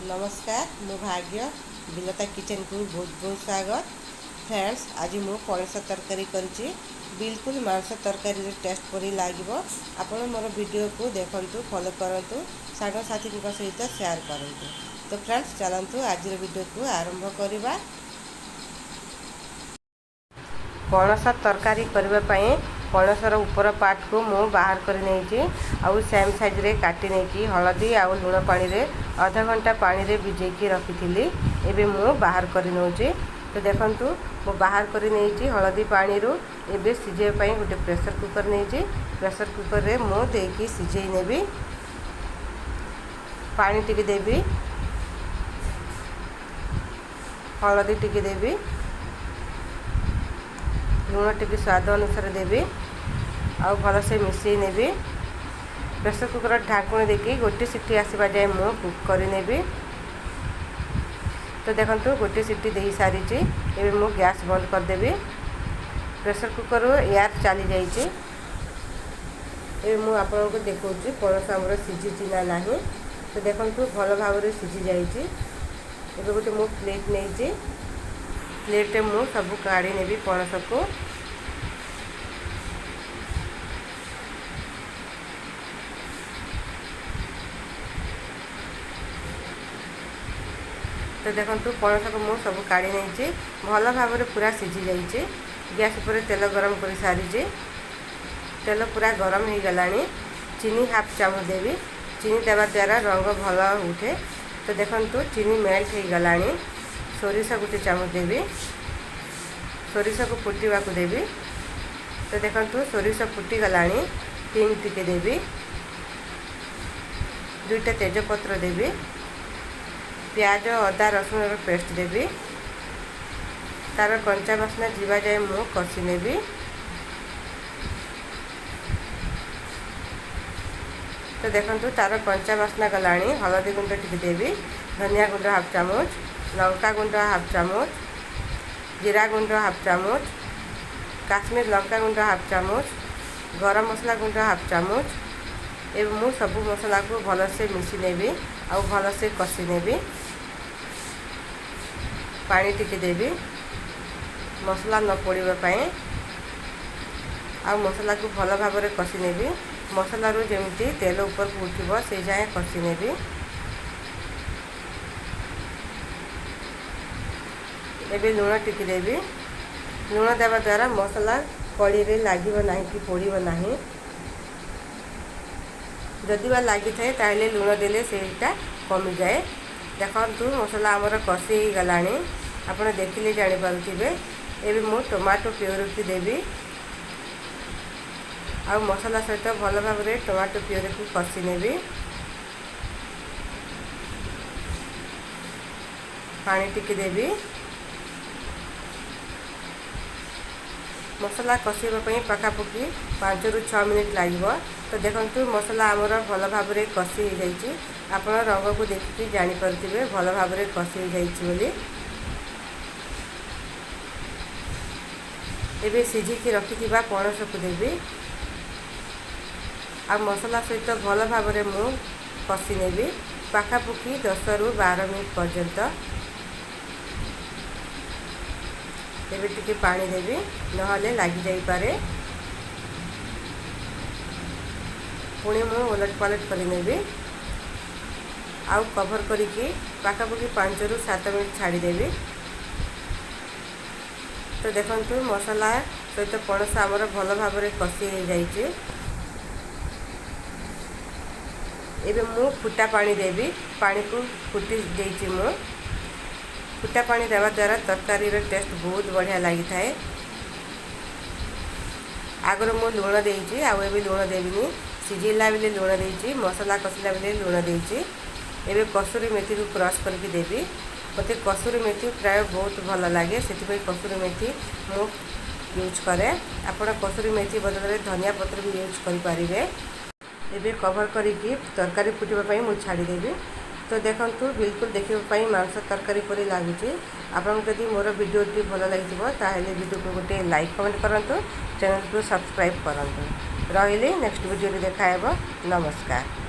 ନମସ୍କାର, ମୁଁ ଭାଗ୍ୟ ବିଲତା କିଚେନ୍କୁ ବହୁତ ବହୁତ ସ୍ୱାଗତ। ଫ୍ରେଣ୍ଡସ୍, ଆଜି ମୁଁ ପଣସ ତରକାରୀ କରିଛି। ବିଲକୁଲ ମାଂସ ତରକାରୀର ଟେଷ୍ଟ ପରି ଲାଗିବ। ଆପଣ ମୋର ଭିଡ଼ିଓକୁ ଦେଖନ୍ତୁ, ଫଲୋ କରନ୍ତୁ, ସାଙ୍ଗସାଥୀଙ୍କ ସହିତ ସେୟାର କରନ୍ତୁ। ତ ଫ୍ରେଣ୍ଡସ୍, ଚାଲନ୍ତୁ ଆଜିର ଭିଡ଼ିଓକୁ ଆରମ୍ଭ କରିବା। ପଣସ ତରକାରୀ କରିବା ପାଇଁ ପଣସର ଉପର ପାର୍ଟକୁ ମୁଁ ବାହାର କରି ନେଇଛି ଆଉ ସେମ୍ ସାଇଜ୍ରେ କାଟି ନେଇକି ହଳଦୀ ଆଉ ଲୁଣ ପାଣିରେ ଅଧ ଘଣ୍ଟା ପାଣିରେ ଭିଜେଇକି ରଖିଥିଲି। ଏବେ ମୁଁ ବାହାର କରି ନେଉଛି। ତ ଦେଖନ୍ତୁ, ମୁଁ ବାହାର କରି ନେଇଛି ହଳଦୀ ପାଣିରୁ। ଏବେ ସିଝେଇବା ପାଇଁ ଗୋଟେ ପ୍ରେସର କୁକର୍ ନେଇଛି। ପ୍ରେସର କୁକର୍ରେ ମୁଁ ଦେଇକି ସିଝେଇ ନେବି। ପାଣି ଟିକେ ଦେବି, ହଳଦୀ ଟିକେ ଦେବି, ଲୁଣ ଟିକେ ସ୍ୱାଦ ଅନୁସାରେ ଦେବି ଆଉ ଭଲସେ ମିଶାଇ ନେବି। ପ୍ରେସର କୁକର୍ ଢାଙ୍କୁଣୀ ଦେଇକି ଗୋଟେ ସିଟି ଆସିବା ଯାଏ ମୁଁ କୁକ୍ କରିନେବି। ତ ଦେଖନ୍ତୁ, ଗୋଟେ ସିଟି ଦେଇସାରିଛି। ଏବେ ମୁଁ ଗ୍ୟାସ୍ ବନ୍ଦ କରିଦେବି। ପ୍ରେସର କୁକର୍ରୁ ଏୟାର ଚାଲିଯାଇଛି। ଏବେ ମୁଁ ଆପଣଙ୍କୁ ଦେଖାଉଛି ପଣସ ଆମର ସିଝିଛି ନା ନାହିଁ। ତ ଦେଖନ୍ତୁ, ଭଲ ଭାବରେ ସିଝି ଯାଇଛି। ଏବେ ଗୋଟେ ମୁଁ ପ୍ଲେଟ୍ ନେଇଛି। ପ୍ଲେଟ୍ରେ ମୁଁ ସବୁ କାଢ଼ି ନେବି ପଣସକୁ। ତ ଦେଖନ୍ତୁ, ପଣସକୁ ମୁଁ ସବୁ କାଢ଼ି ନେଇଛି। ଭଲ ଭାବରେ ପୁରା ସିଝି ଯାଇଛି। ଗ୍ୟାସ୍ ଉପରେ ତେଲ ଗରମ କରି ସାରିଛି। ତେଲ ପୁରା ଗରମ ହେଇଗଲାଣି। ଚିନି ହାଫ୍ ଚାମଚ ଦେବି। ଚିନି ଦେବା ଦ୍ୱାରା ରଙ୍ଗ ଭଲ ଉଠେ। ତ ଦେଖନ୍ତୁ, ଚିନି ମେଲ୍ଟ ହେଇଗଲାଣି। ସୋରିଷ ଗୋଟେ ଚାମଚ ଦେବି। ସୋରିଷକୁ ଫୁଟିବାକୁ ଦେବି। ତ ଦେଖନ୍ତୁ, ସୋରିଷ ଫୁଟିଗଲାଣି। ହିଙ୍ଗ ଟିକେ ଦେବି, ଦୁଇଟା ତେଜପତ୍ର ଦେବି, ପିଆଜ ଅଦା ରସୁଣର ପେଷ୍ଟ ଦେବି। ତା'ର କଞ୍ଚା ବାସ୍ନା ଯିବା ଯାଏ ମୁଁ କଷି ନେବି। ତ ଦେଖନ୍ତୁ, ତା'ର କଞ୍ଚା ବାସ୍ନା ଗଲାଣି। ହଳଦୀ ଗୁଣ୍ଡ ଟିକେ ଦେବି, ଧନିଆ ଗୁଣ୍ଡ ହାଫ୍ ଚାମଚ, ଲଙ୍କା ଗୁଣ୍ଡ ହାଫ୍ ଚାମଚ, ଜିରା ଗୁଣ୍ଡ ହାଫ୍ ଚାମଚ, କାଶ୍ମୀର ଲଙ୍କା ଗୁଣ୍ଡ ହାଫ୍ ଚାମଚ, ଗରମ ମସଲା ଗୁଣ୍ଡ ହାଫ୍ ଚାମଚ। ଏବେ ମୁଁ ସବୁ ମସଲାକୁ ଭଲସେ ମିଶି ନେବି ଆଉ ଭଲସେ କଷି ନେବି। ପାଣି ଟିକେ ଦେବି ମସଲା ନ ପୋଡ଼ିବା ପାଇଁ ଆଉ ମସଲାକୁ ଭଲ ଭାବରେ କଷି ନେବି। ମସଲାରୁ ଯେମିତି ତେଲ ଉପରକୁ ଉଠିବ, ସେ ଯାଏଁ କଷି ନେବି। ଏବେ ଲୁଣ ଟିକେ ଦେବି। ଲୁଣ ଦେବା ଦ୍ୱାରା ମସଲା କଢ଼େଇରେ ଲାଗିବ ନାହିଁ କି ପୋଡ଼ିବ ନାହିଁ। ଯଦି ବା ଲାଗିଥାଏ, ତାହେଲେ ଲୁଣ ଦେଲେ ସେଇଟା କମିଯାଏ। ଦେଖନ୍ତୁ, ମସଲା ଆମର କଷି ହେଇଗଲାଣି। ଆପଣ ଦେଖିଲେ ଜାଣିପାରୁଥିବେ। ଏବେ ମୁଁ ଟମାଟୋ ପ୍ୟୁରିକୁ ଦେବି ଆଉ ମସଲା ସହିତ ଭଲ ଭାବରେ ଟମାଟୋ ପ୍ୟୁରିକୁ କଷି ନେବି। ପାଣି ଟିକେ ଦେବି। ମସଲା କଷିବା ପାଇଁ ପାଖାପାଖି 5ରୁ 6 ମିନିଟ୍ ଲାଗିବ। ତ ଦେଖନ୍ତୁ, ମସଲା ଆମର ଭଲ ଭାବରେ କଷି ହେଇଯାଇଛି। ଆପଣ ରଙ୍ଗକୁ ଦେଖିକି ଜାଣିପାରୁଥିବେ ଭଲ ଭାବରେ କଷି ହେଇଯାଇଛି ବୋଲି। ଏବେ ସିଝିକି ରଖିଥିବା ପଣସକୁ ଦେବି ଆଉ ମସଲା ସହିତ ଭଲ ଭାବରେ ମୁଁ କଷି ନେବି ପାଖାପାଖି 10ରୁ 12 ମିନିଟ୍ ପର୍ଯ୍ୟନ୍ତ। ଏବେ ଟିକେ ପାଣି ଦେବି, ନହେଲେ ଲାଗିଯାଇପାରେ। ପୁଣି ମୁଁ ଓଲଟ ପାଲଟ କରିନେବି ଆଉ କଭର୍ କରିକି ପାଖାପାଖି 5ରୁ 7 ମିନିଟ୍ ଛାଡ଼ିଦେବି। ତ ଦେଖନ୍ତୁ, ମସଲା ସହିତ ପଣସ ଆମର ଭଲ ଭାବରେ କଷି ହେଇଯାଇଛି। ଏବେ ମୁଁ ଫୁଟା ପାଣି ଦେବି। ପାଣିକୁ ଫୁଟି ଦେଇଛି ମୁଁ। ଫୁଟା ପାଣି ଦେବା ଦ୍ୱାରା ତରକାରୀର ଟେଷ୍ଟ ବହୁତ ବଢ଼ିଆ ଲାଗିଥାଏ। ଆଗରୁ ମୁଁ ଲୁଣ ଦେଇଛି, ଆଉ ଏବେ ଲୁଣ ଦେବିନି। ସିଝେଇଲା ବେଳେ ଲୁଣ ଦେଇଛି, ମସଲା କଷିଲା ବେଳେ ଲୁଣ ଦେଇଛି। ଏବେ କସୁରୀ ମେଥିକୁ କ୍ରସ୍ କରିକି ଦେବି। ମୋତେ କସୁରୀ ମେଥି ପ୍ରାୟ ବହୁତ ଭଲ ଲାଗେ, ସେଥିପାଇଁ କସୁରୀ ମେଥି ମୁଁ ୟୁଜ୍ କରେ। ଆପଣ କସୁରୀ ମେଥି ବଦଳରେ ଧନିଆ ପତ୍ର ବି ୟୁଜ୍ କରିପାରିବେ। ଏବେ କଭର୍ କରିକି ତରକାରୀ ଫୁଟିବା ପାଇଁ ମୁଁ ଛାଡ଼ିଦେବି। ତ ଦେଖନ୍ତୁ, ବିଲକୁଲ ଦେଖିବା ପାଇଁ ମାଂସ ତରକାରୀ ପରି ଲାଗୁଛି। ଆପଣଙ୍କୁ ଯଦି ମୋର ଭିଡ଼ିଓଟି ଭଲ ଲାଗିଥିବ, ତାହେଲେ ଭିଡ଼ିଓକୁ ଗୋଟେ ଲାଇକ୍, କମେଣ୍ଟ କରନ୍ତୁ, ଚ୍ୟାନେଲକୁ ସବସ୍କ୍ରାଇବ୍ କରନ୍ତୁ। ରହିଲି, ନେକ୍ସଟ ଭିଡ଼ିଓରେ ଦେଖାହେବ। ନମସ୍କାର।